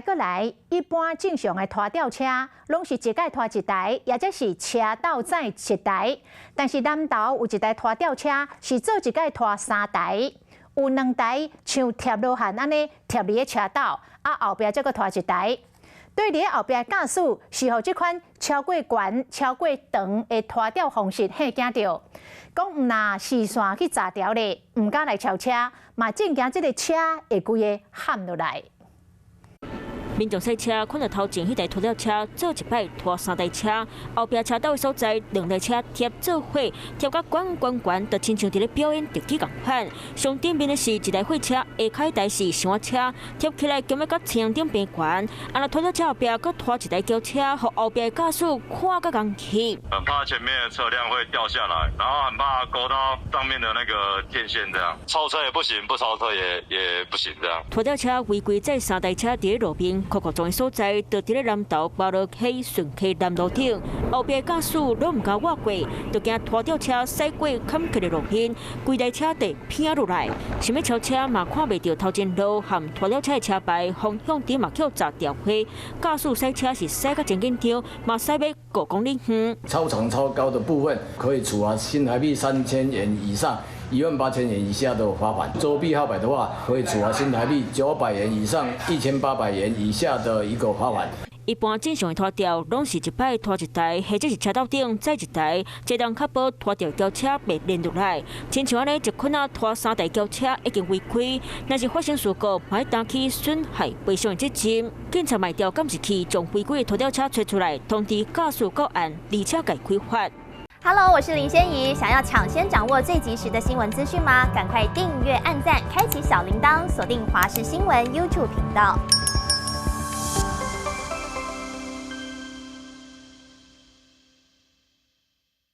閣來，一般正常的拖吊車，攏是一擺拖一台，抑者是車鬥載一台。但是南投有一台拖吊車是做一擺拖三台，有兩台像疊羅漢按呢疊佇咧車鬥，啊後壁再閣拖一台。對佇咧後壁駕駛是予這款超過懸、超過長的拖吊方式嚇驚著，講毋若視線去閘牢咧，毋敢來超車，嘛正驚這个車會規个陷落來。民眾賽車看著頭前彼台拖吊車做一擺拖三台車，後壁車鬥的所在兩台車貼做伙，貼甲懸懸懸，就親像佇咧表演特技仝款。上頂面的是一台貨車，下跤彼台是小車，貼起來敢欲佮天頂平懸。啊，若拖吊車後壁閣拖一台轎車，予後壁駕駛看甲戇去。很怕前面的車輛會掉下來，然後很怕勾到上面的那個電線，這樣超車也不行，不超車也不行，這樣。拖吊車違規載三台車佇咧路邊。箍箍撞的所在，就佇咧南投巴羅溪順溪南路頂，後壁駕駛攏毋敢倚過，就驚拖吊車駛過坎坷的路邊，規台車地偏落來。想欲超車嘛看袂著頭前路和拖吊車的車牌方向燈嘛予閘掉花，駕駛駛車是駛甲真緊張，嘛駛欲5公里遠。超長超高的部分可以處罰新台幣3000元以上18,000元以下的罰款，作弊號牌的話，可以處罰新台幣900元以上1800元以下的一個罰款。一般正常的拖吊，攏是一擺拖一台，或者是車鬥頂載一台，這當確保拖吊轎車袂連落來。親像按呢一捆仔拖三台轎車已經違規，若是發生事故，嘛欲擔起損害賠償的責任。警察嘛調監視器，將違規的拖吊車揣出來，通知駕駛告案，而且共開罰。 Hello，我是林仙怡。想要搶先掌握最及時的新聞資訊嗎？趕快訂閱、按讚、開啟小鈴鐺，鎖定華視新聞 YouTube 頻道。